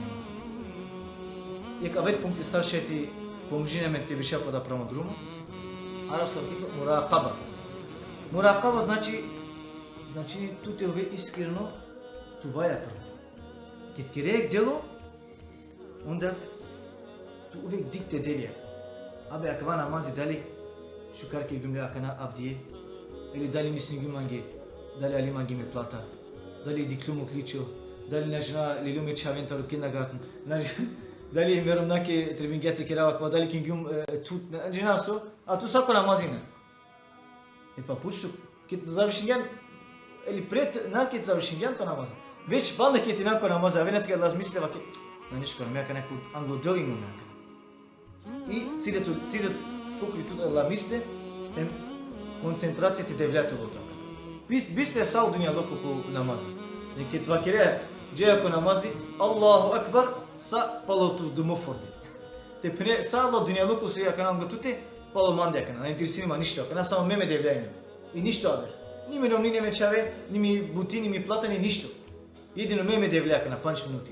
Jekh aver punkti sar šaj te pomožini amen te beša ko adava pravo drumo. Arapski vakeri Murakaba znači, znači tu te ove iskreno tuvaja prvo. Ked kere jek delo, onda tu uvek dik te delja. Abe akava namazi dali šukar kergjum le akana avdive, ili dali mislingjum mange, dali ali mange me plata, dali dikhljum o kličo, dali na džanav, leljum e čhaven taro kindergarten, na džanav, dali merom nake trebingja te kerav akava, dali kingjum, e, tut, na džanav so, a tu sako namazi na. E pa pučtu, ked završingjan, ili pred, na ked završingjan to namaz. Već panda ked injan ko namaz, avena tuke adala misle vake, na, niškar, me akana ko anglo delo injum me akana. I cile tu, cile kokri tut adala misle, hem koncentracija te Devlea te ovel tu akana. Bis-, bistre sa o dunjaluko ko namaz. Ne ked vakere, džaja ko namazi, Allahu Ekber, sa palo to dumo forde. Te phene, sa o dunjaluko so i akana anglo tute, palo mande akana, na interesini ma ništo akana, samo me hem e Devlea injum. I ništo aver. Ni mi romni, ni me čhave, ni mi buti, ni mi plata, ni ništo. Jedino me hem e Devlea akana, pandž minuti.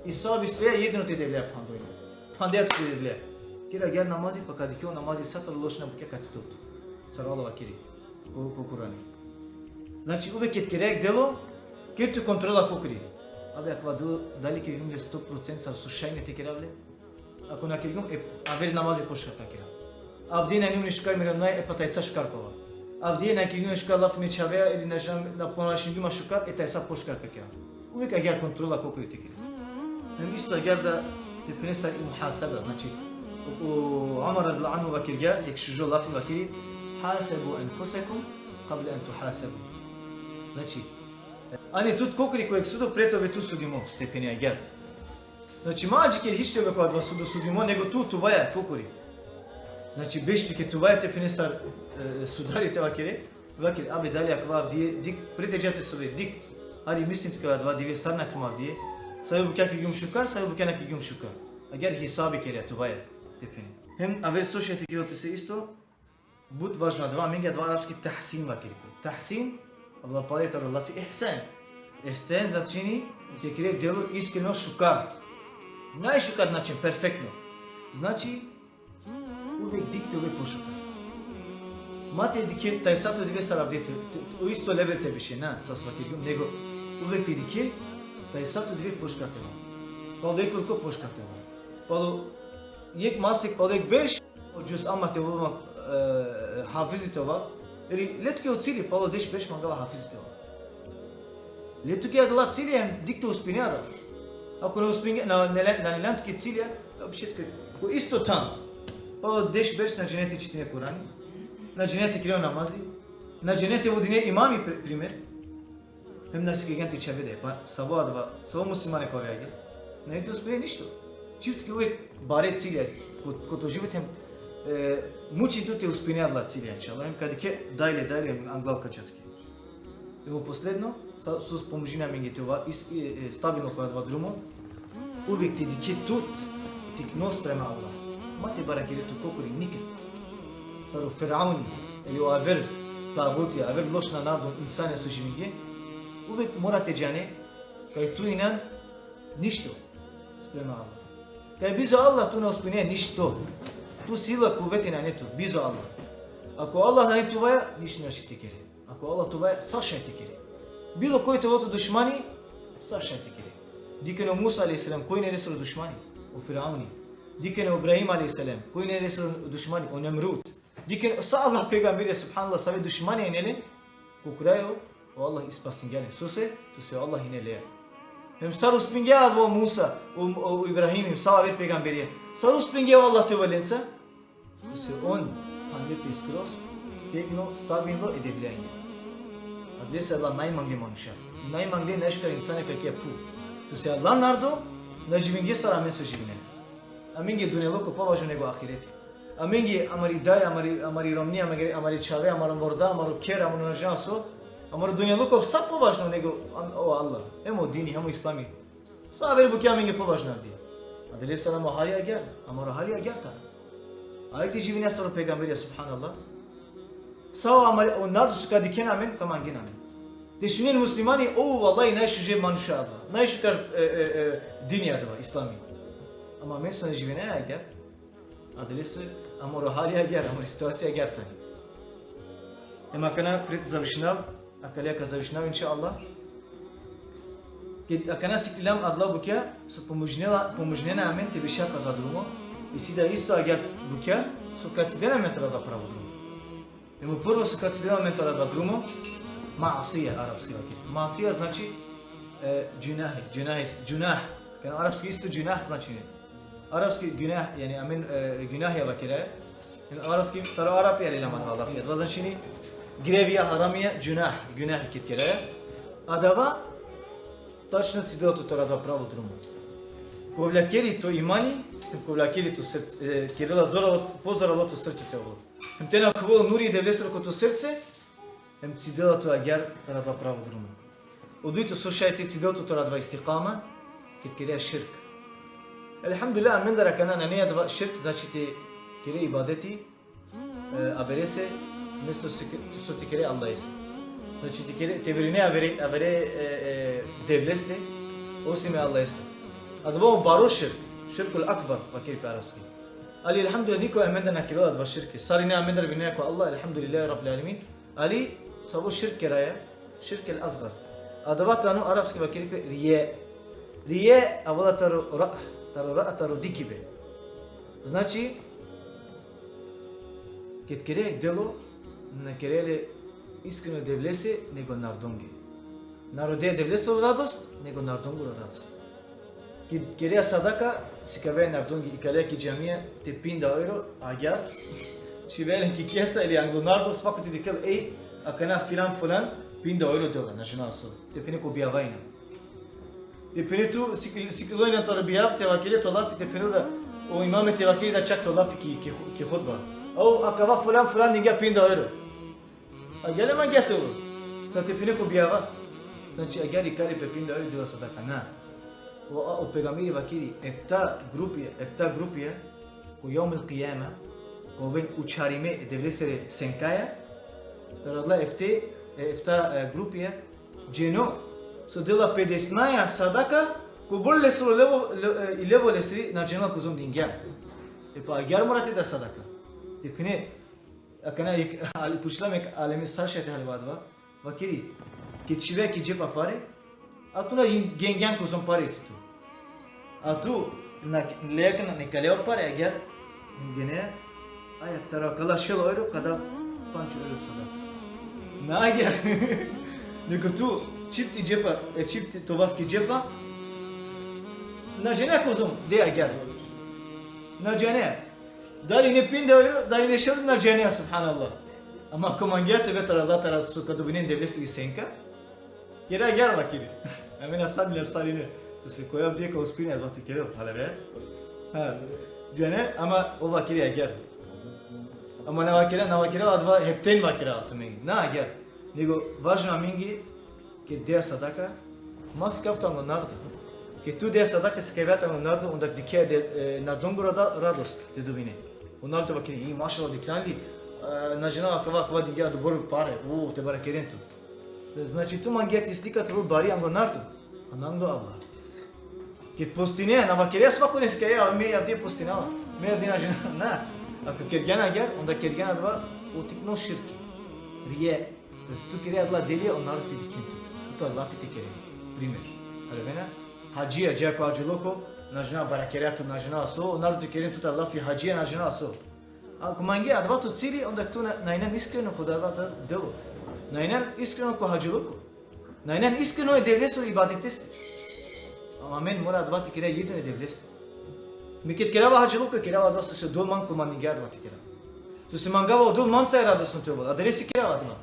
I sa bistre, jedino te Devlea phandoj. Phandea te Devlea. Kere agjaar namazi, pa ka dikhe o namazi sa taro lošna bukja ka citel tu. Sar o Allah vakeri ko, ko Kurani. Znači, uvek ked kere jek delo, ker tu kontrola kokri. Abe akava delo, dali kergjum le sto procent sar so šaj me te kerav le? Ako na kergjum, e, aver namazi pošukar ka kerav. Avdive na injum ni šukar, miro naj, e pa tajsa šukar ka ovav. Avdive na kergjum ni šukar lafi me čhavea, ili na, na ponašingjum ma šukar, e tajsa pošukar ka kerav. Uvek agjaar kontrola kokri te kere. Hem isto agjaar da te phene sar i muhaseba, znači, o, o Omar radijallahu anhu vakergja, jek šužo lafi vakeri, "Hasebu enfusekum kable en tuhasebu." Znači, ani tut kokri ko jek sudo pred te ove tu sudimo, te phene agjaar. Znači, ma adžiker hič te ove ko adava sudo sudimo, nego tu tuvaja kokri. Znači, beš tuke tuvaja te phene sar, e, sudari te vakere, vakere, abe dali akava avdive, dik, pred te dža te sove, dik, hari misli tuke adava dive, sar nakhljum avdive, save bukja kergjum šukar, save bukja na kergjum šukar. Agjaar hisabi kere tuvaja te phene. Hem aver so šaj te kerel pese isto, but važno adava, amenge adava arapski tahsin vakeri pe. Tahsin, avela pale taro lafi ihsan. Ihsan značini, te kere delo iskreno šukar. Najšukar način, perfektno. Znači, uvek dik te ove pošukar. Ma te dikhe tajsa to dive sar avdive, te, te, te, o isto level te beše, na, sar so vakergjum, nego uvek te dikhe tajsa to dive pošukar te ove. Palo jek kurko pošukar te ove. Palo jek masek, palo jek berš, o džuz amma te ovav, e, hafizi te ovav, ili le tuke o cili, palo deš berš mangava hafizi te ovav. Le tuke adala cilja, hem dik te uspine adava. Ako na uspinge, na, na, na, na injan tuke cilja, ka bešel tuke ko isto than. Palo deš berš na džane te čitine Kurani, na džane te kere o namazi, na džane te vodine imami pri-, primer. Hem na sikingjan te čhave da, pa savo adava, savo muslimane ka ove agjaar. Na te uspine ništo. Čhiv tuke uvek bare cilja, ko, ko to život hem, e, mučin tut te uspine adala cilja, inšallah. Hem ka dikhe dajle, dajle, anglal ka dža tuke. Hem o posledno, sa, so pomožini amenge te ova is-, e, e, stabilno ko adava drumo, uvek te dikhe tut tikno sprema Allah. Ma te barakere tu kokori niked. Sar o Firauni, ili o aver taguti, aver lošna narodo, insanja so živinge, uvek mora te džane kaj tu injan ništo sprema Allah. Kaj bizo Allah tu na uspinea ništo. Tu sila, kuveti nane tu, bizo Allah. Ako Allah nane tuvaja, ništo našti te kere. Ako Allah tuvaja, sa šaj te kere. Bilo koj te ovel tut dušmani, sa šaj te kere. Dikhen o Musa alejhi selam, koj ine lesoro dušmani? O Firauni. Dikhen o Ibrahim alejhi selam, koj ine lesoro dušmani? O Nemrud. Dikhen sa Allah pejgamberja, subhanallah, save dušmanja ine len, ko kraj o Allah ispasingja len. Sose? Sose o Allah ine leja. Hem sar uspingja adava o Musa, o, o Ibrahim, hem sa aver pejgamberja. Sar uspingja o Allah te ovel lenca? Sose on phande pe skroz, stegno, stabilno e Devlea injan. Adalese adala najmangle manuša. Najmangle, najšukar insanja kaj kija phuv. Sose adala narodo na živinge sar amen so živine. Amenge dunjaluko považno nego ahireti. Amenge amari daj, amari, amari romni, amari, amari čhave, amaro vorda, amaro kher, amaro na džanav so, amaro dunjaluko sa považno nego am-, o Allah. Hem o dini, hem o islami. Sa aver bukja amenge považno avdive. Adalese tano o hali agjaar, amaro hali agjaar tano. Ajde te živine sar o pejgamberja, subhanallah. Sa o amari, o narodo so ka dikhen amen, ka mangen amen. Te šunen muslimani, o, vallahi, najšuže manuša adava. Najšukar, e, e, e, dini adava, islami. Ama amen so na živinaja agjaar, adalese amaro hali agjaar, amari situacija agjaar tani. Em akana pred završinav, akale ka završinav, inšallah. Ked akana siklilam adala bukja, so pomožnela, pomožnena amen te beša ko adava drumo, isi da isto agjar bukja, so ka cidena amen taro adava pravo drumo. Em o prvo so ka cidena amen taro adava drumo, maasija, arapski vakeri. Maasija znači, e, džunahi, džunahi, džunah. Kana arapski isto džunah značini. Arapski gunah, jani amen, e, gunahija vakeraja. Jani arapski, taro arapija lela man adava lafi. Adava značini grevija, haramija, džunah, gunah ked keraja. Adava, tačno cidela tut taro adava pravo drumo. Ko vlakeri to imani, ko vlakeri to srce, e, kerela zoralo, pozoralo to srce te ovel. Em te nakhuvela o nuri e Devlesoro ko to srce, em cidela tut agjar taro adava pravo drumo. O dujto so šaj te cidel tut taro adava istikama, ked kerea širk. Elhamdulillah, amendar akana nane adava širk, znači te kere ibadeti, e, averese, mesto se ke-, so te kere Allahese. Znači te kere, te verujne avere, avere, e, e, Devleste, osim e Allaheste. Adava o baro širk, širkul akbar, vakeri pe arapski. Ali, elhamdulillah, niko amendar na kerela adava širki. Sarine amendar vinea ko Allah, elhamdulillahi rabbil alemin. Ali, savo širk keraja, širk el asgar. Adava tano arapski vakeri pe rije. Rije avela taro ra, taro ra, taro dikhibe. Znači, ked kere jek delo, na kere le iskreno Devlese, nego narodonge. Na rodea Devlesoro radost, nego narodongoro radost. Ked kerea sadaka, sikavea narodonge, ikalea ki džamija, te pinda euro, agjar. Čhivea len ki kesa ili anglo narodo, svako te dikhel, ej, akana filan fulan, pinda euro dela, na džanav so. Te phene ko bijava ina. Te phene tu, sik-, siklilo ina taro bijav, te vakere to lafi, te phene da, o imame te vakeri da čak to lafi ki, ki, ki hutba. O, akava fulan, fulan dingja pinda euro. Agjaar le mangea te ovel. Sa te phene ko bijava. Znači, agjaar ikali pe pinda euro, dela sadaka. Na. O, o pejgamberi vakeri, efta grupija, efta grupija, ko jevmul kijame, ka oven učharime e Devlesere senkaja, taro adala efte, e, efta, e, grupija, dženo, so dela pedesnaja sadaka, kobor lesoro levo, le-, e, i levo lesiri na džanela kozom dingja. E pa agjaar mora te da sadaka. Te phene, akana jek, ali, pučlja me alemi sar šaj te haljova adava. Vakeri, ked čhivea ki džepa pare, a tu na gingjan kozom pare isi tu. A tu na, lea kana, nikalea o pare, agjaar, em genea, aj, ak taro akala šel euro, ka da pandž euro sadaka. Na agjaar. Nego tu, čhib ti džepa, e, čhib ti tovaski džepa, na džanea kozom, de agjaar. Na džanea. Dali ine pinda euro, dali ine šel, na džanea, subhanallah. Ama ako mangea te ovel taro Allah, taro so ka dobinen Devlesiri senka, kere agjaar vakeri. Amen asad le sarine. Sose koj avdive ka uspini adava te kerel, haleve? Ha. Džane, ama ov vakeri agjaar. Ama na vakera, na vakera adava hepten vakera tumen. Na agjaar. Nego važno amenge, ked dea sadaka, ma sikav tu anglo narodo. Ked tu dea sadaka, sikavea tu anglo narodo, onda dikhea de, e, narodongoro da-, radost te dobine. O narodo vakeri, i, mašallah, dikhljan li, e, na džanav, akava, akava dingja dobor pare, u, te barakeren tu. Znači, tu mangea ti slika te ovel bari anglo narodo, a na anglo Allah. Ked postine, na vakerea svakone sikaja, me avdive postinava, me avdive na džanav, na. Ako kergjan agjaar, onda kergjan adava o tikno širki. Rije. Znači, tu kere adala delija, o narodo te dikhen tut. Tut adala lafi te kere. Primer. Halevena, hadžija, dža ko hadžiloko, na džanav, barakerea tut, na džanav so, o narodo te keren tut adala lafi, hadžija, na džanav so. Ako mange adava to cili, onda tu na, na injan iskreno ko adava da-, delo. Na injan iskreno ko hadžiloko. Na injan iskreno e Devlesoro ibadeteste. Ama amen mora adava te kera jedino e Devleste. Me ked kerava hadžiloko, kerava adava sose dol man ko mandingja adava te kera. Sose mangava o dol manca e radosno te ovel. Adalese kerava adava.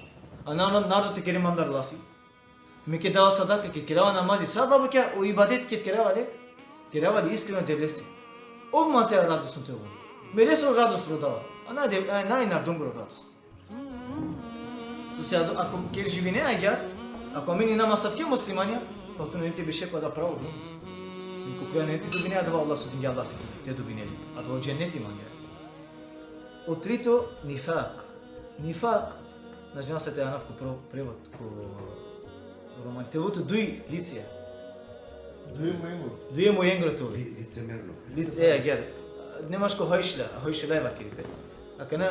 A na, na, narodo te keren mandar lafi. Me ked dava sadaka, ked kerava namazi, sa adava bukja, o ibadet ked kerava le, kerava le iskreno e Devleste. Ov manca e radosno te ovel. Me lesoro radost rodava. A na de-, a na e narodongoro radost. Sose ado-, ako ked živine agjaar, ako amen inam asavke muslimanja, pa tu nane te beše ko adava pravo drum. Ko kraja nane te dobine adava Allah so dingja lafi te dobine. Adava o dženeti mangea. O trito, nifak. Nifak, na džanav sar te anav ko pro-, prevod, ko romani. Te ovel tut duj licija. Duje mujengro. Duje mujengro te ovel. Li-, licemerno. Lic-, e, agjaar. Nemačko Heuchler, Heuchelei vakeri pe. Akana,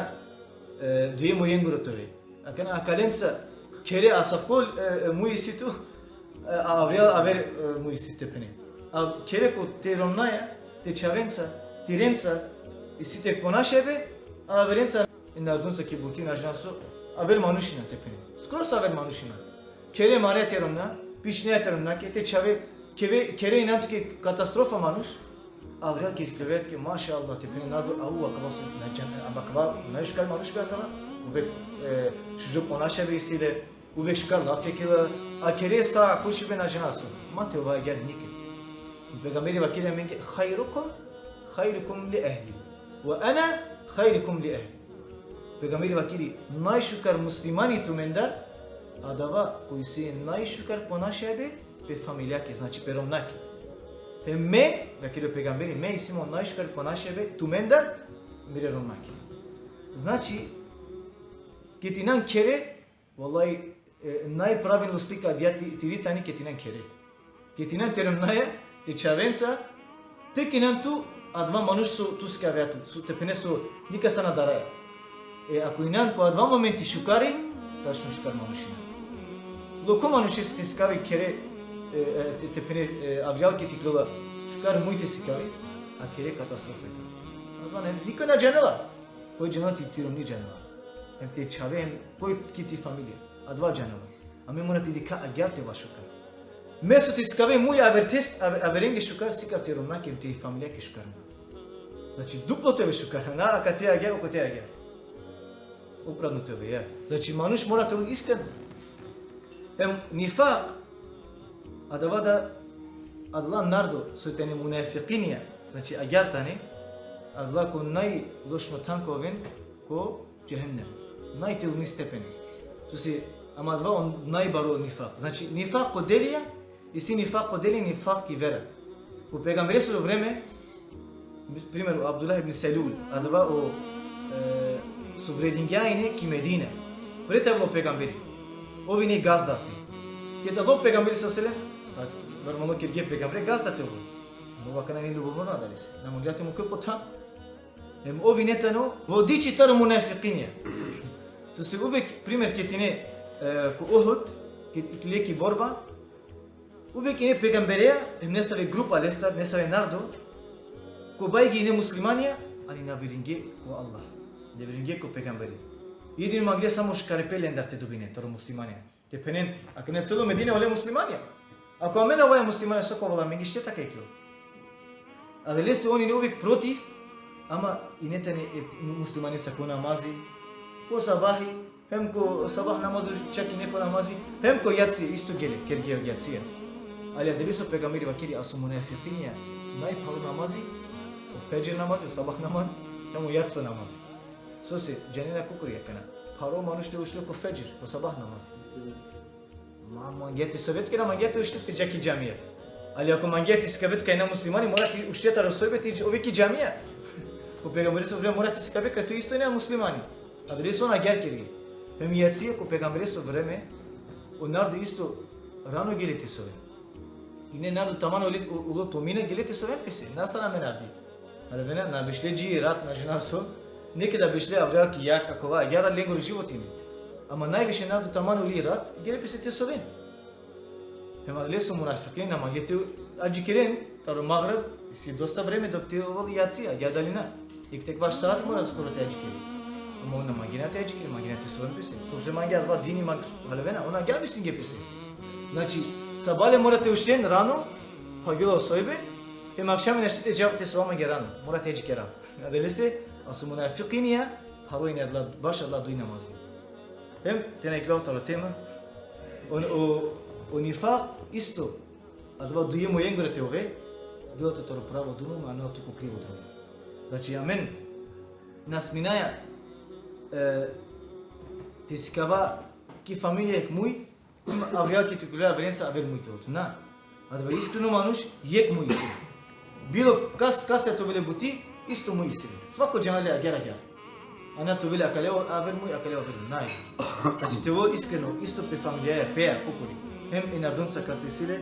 e, duje mujengro te ovel. Akana akalenca khere asavko, e, e, muj isi tu, e, a avrijal aver, e, muj isi te phene. A khere ko te romnjaja, te čhavenca, te renca, isi te ponašibe, a averenca, e narodunca ki buti, na džanav so, aver manušina te phene. Skroz aver manušina. Khere mare te romnja, pišne te romnjake, te čhave, khere, khere inan tuke katastrofa manuš, a avrijal ki šukar tuke, mašallah, te phene narodo, au, akava so na džan-, ama akava najšukar manuš be akava, uvek, e, šužo ponašibe isi le, uvek šukar lafija kerela, a khere sa kušibe na džanav so. Ma te ova agjar niked. Pejgamberi vakeri amenge, "Hajrukum, hajrukum li ehli. Ve ene hajrukum li ehli." Pejgamberi vakeri, "Najšukar muslimani tumendar, adava koj isi najšukar ponašibe pe familijake, znači pe romnjake. Hem me," vakeri o pejgamberi, "me isi mo najšukar ponašibe tumendar, mere romnjake." Znači, ked inan khere, vallahi, e, najpravilno slika adija ti, tiri tani ked inan khere. Ked inan te romnjaja, te čhavenca, te inan tu, adava manuš so tu sikavea tu, so te phene so nikasa na daraja. E, ako inan ko adava momenti šukari, tačno šukar manuš inan. Loko manuš isi te sikavi khere, e, e, te, te phene, e, avrijal ked ikljola, šukar muj te sikavi, a khere katastrofa i tani. Adava ne, niko na džanela. Koj džanela, ti, ti romni džanela. Hem te čhave, hem koj ki ti familija. Adava džanela. Amen mora te dikha agjar te ova šukar. Mesto te sikave muj aver tes-, ave-, averenge šukar, sikav te romnjake hem te familijake šukar. Znači, duplo te ove šukar, na akate agjar, okote agjar. Upratno te ove, ja. Znači, manuš mora te ove iskren. Hem nifak, adava da, adala narodo so tane munafikinja, znači, agjar tane, adala ko najlošno than ka oven ko džehennem. Najtejlni stepen. Sose, ama adava o najbaro nifak. Znači, nifak ko delija, isi nifak ko delija, nifak ki vera. Ko pejgambereso vreme, primer, o Abdullah ibn Selul, adava o, e, so vredingja ine ki Medina. Pred te avel o pejgamberi. Ov ine gazda te. Ked avela o pejgamberi sallallahu alejhi ve sellem, a, normalno kergje pejgambere gazda te ovel. Ama ov akana ine ljubomorno adalese. Na mangela te mukel po than. Hem ov ine tano vodiči taro munafikinja. Sose uvek, primer, ked ine, e, ko Uhud, ked ikle ki borba, uvek ine pejgambereja, hem nesave grupa lestar, nesave narodo, kobajgi ine muslimanja, ali na veringje ko Allah. Na veringje ko pejgamberi. Jedino mangle samo šukaripe lendar te dobine, taro muslimanja. Te phenen, akana celo Medina ole muslimanja. Ako amen na ovaja muslimanja, so ka ovel amenge, šteta ka iklol. Adalese on ine uvek protiv, ama ine tane e muslimanica ko namazi, ko sabahi, hem ko sabah namazi, čak ine ko namazi, hem ko jacija isto gele, kergje jacija. Ali adalese o pejgamberi vakeri, a so munafikinja najpharo namazi, o fedžr namazi, o sabah namazi, hem o jacija namazi. Sose, džanena kokori akana. Pharo manuš te uštel ko fedžr, ko sabah namazi. Ma, mangea te sove tuke, na mangea te ušti te dža ki džamija. Ali ako mangea te sikave tuke kaj ine muslimani, mora te ušti taro sojbe te ove ki džamija. Ko pejgambereso vreme mora te sikave kaj tu isto ine muslimani. Adalese on agjar kergje. Hem jacija ko pejgambereso vreme, o narodo isto rano gele te soven. Ine narodo taman ole, o-, ulo tomina gele te soven pese. Na sar amen avdi. Haljovena, na bešle dži rat, na džanav so. Nekeda bešle avrijal ki jag, akava, agjar lengoro život ine. Ama najviše narodo taman uli rat, gele pese te soven. Hem adalese o munafikin na mangle te adžikeren, taro magrib, isi dosta vreme dok te ovel jacija, agjar dalina. Jekh te ekvaš saati mora skoro te adžikeren. Ama on na mangena te adžikeren, mangena te soven pese. Sose mange adava dini mang-, haljovena, on agjar mislinge pese. Znači, sabale mora te ušten rano, pa gjola o sojbe, hem akšami našti te dža te sova mange rano, mora te adžikera. Adalese, a so munafikinja, pharo ine adala, baš adala duj namazi. Hem, te na ikljav taro tema, o, o, o nifak isto, adava duje mujengoro te ove, dela tut taro pravo drumo, a na tut ko krivo drumo. Znači, amen na sminaja, e, te sikava ki familija jekh muj, hem avrijal ked te ikljola averenca aver muj te ovel tut. Na. Adava iskreno manuš, jekh muj isi. Bilo kas, kasa te ovel le buti, isto muj isi le. Svako džanela le agjar, agjar. A na te ovel le akaleja aver muj, akaleja aver muj. Naj. Znači te ovel iskreno, isto pe familijaja, pea, kokori. Hem e narodonca kasa isi le,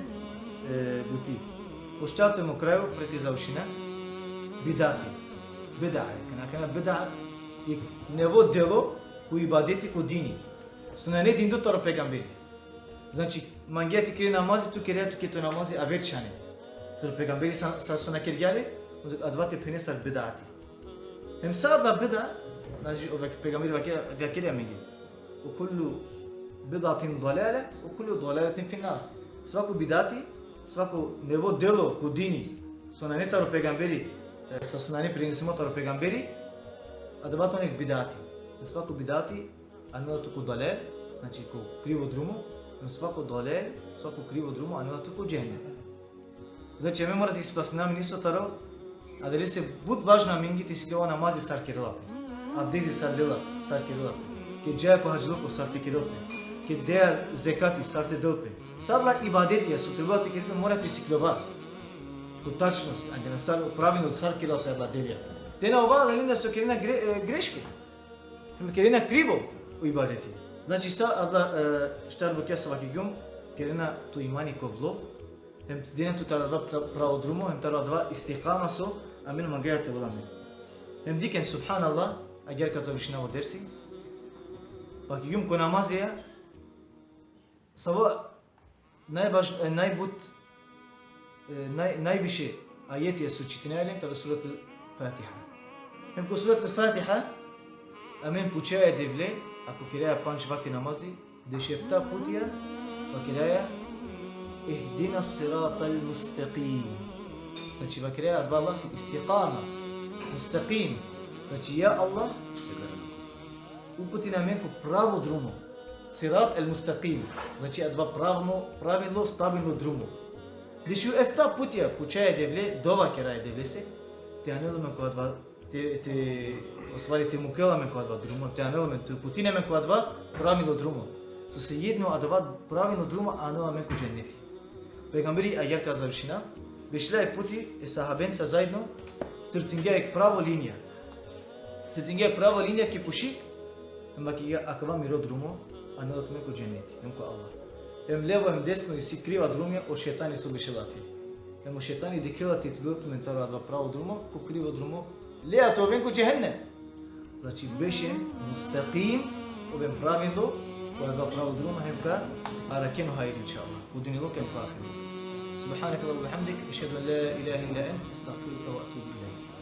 e, buti. O štarto hem o krajo, pred te završina, bidati. Bida, akana, akana bida, jekh nevo delo, ko ibadeti, ko dini. So nane dindo taro pejgamberi. Znači, mangea te kere namazi, tu kerea tuke to namazi aver čhane. Sar pejgamberi sa, sa so na kergja le, adava te phene sar bidati. Hem sa adala bida, znači, o pejgamberi vakere, vakere amenge. O kullu bid'atin dalale, o kullu dalaletin fin nar. Svako bidati, svako nevo delo ko dini, so nane taro pejgamberi, e, so, so nane prenesimo taro pejgamberi, adava tano jek bidati. Svako bidati anela tut ko dalal, znači ko krivo drumo, hem svako dalal, svako krivo drumo anela tut ko džehennem. Znači, amen mora te ispasina amen isto taro, adalese but važno amenge te sikljova namazi sar kerela pe. Abdezi sar lela, sar kerela pe. Ked džaja ko hadžiluko sar te kerel pe. Ked deja zekati sar te del pe. Sa adala ibadetija so trebela te kerel pe mora te sikljova. Ko tačnost, angena sar, pravilno sar kerela pe adala delija. Te na ova adalende so kerena gre, e, greške. Hem kerena krivo o ibadeti. Znači sa adala, e, štar bukja so vakergjum, kerena to imani kovlo, hem cidena tut taro adava pra-, pravo drumo, hem taro adava istikama so amen mangaja te ovel amen. Hem dikhen, subhanallah, agjaar ka završinav o dersi. Vakergjum ko namazija, savo najbaž-, e, najbut, e, naj-, najviše ajetija so čitinaja len, taro Surat al-Fatiha. Hem ko Surat al-Fatiha, amen pučaja e Devle, ako keraja pandž vakti namazi, dešefta putija, vakeraja, اهدنا الصراط المستقيم. Znači, vakeraja adava lafi, istikama, mustakim. Znači, ja Allah, uputin amen ko pravo drumo. Sirat el-mustakim. Znači, adava pravno, pravilno, stabilno drumo. Dešuefta putija pučaja e Devle, dova keraja e Devlese, te anel amen ko adava, te, te, ustvari te mukel amen ko adava drumo, te anel amen, te uputin amen ko adava pravilno drumo. Sose jedino adava pravilno drumo anela amen ko dženneti. Pejgamberi agjaar ka završina, bešla jek puti e sahabenca zaedno, crtingja jek pravo linija. Crtingja jek pravo linija ki pušik, hem vakergja, akava miro drumo anela tumen ko dženneti, hem ko Allah. Hem levo hem desno isi kriva drumija, o šejtani so bešela ate. Hem o šejtani dikhela te cidel tumen taro adava pravo drumo ko krivo drumo, lea te oven ko džehennem. Znači, bešen mustakim, oven pravilno, ko adava pravo drumo, hem ka arakhen o hajri, inšallah. Ko dunjaluko hem ko ahiret. سبحانك اللهم وبحمدك، أشهد أن لا إله إلا أنت، أستغفرك وأتوب إليك.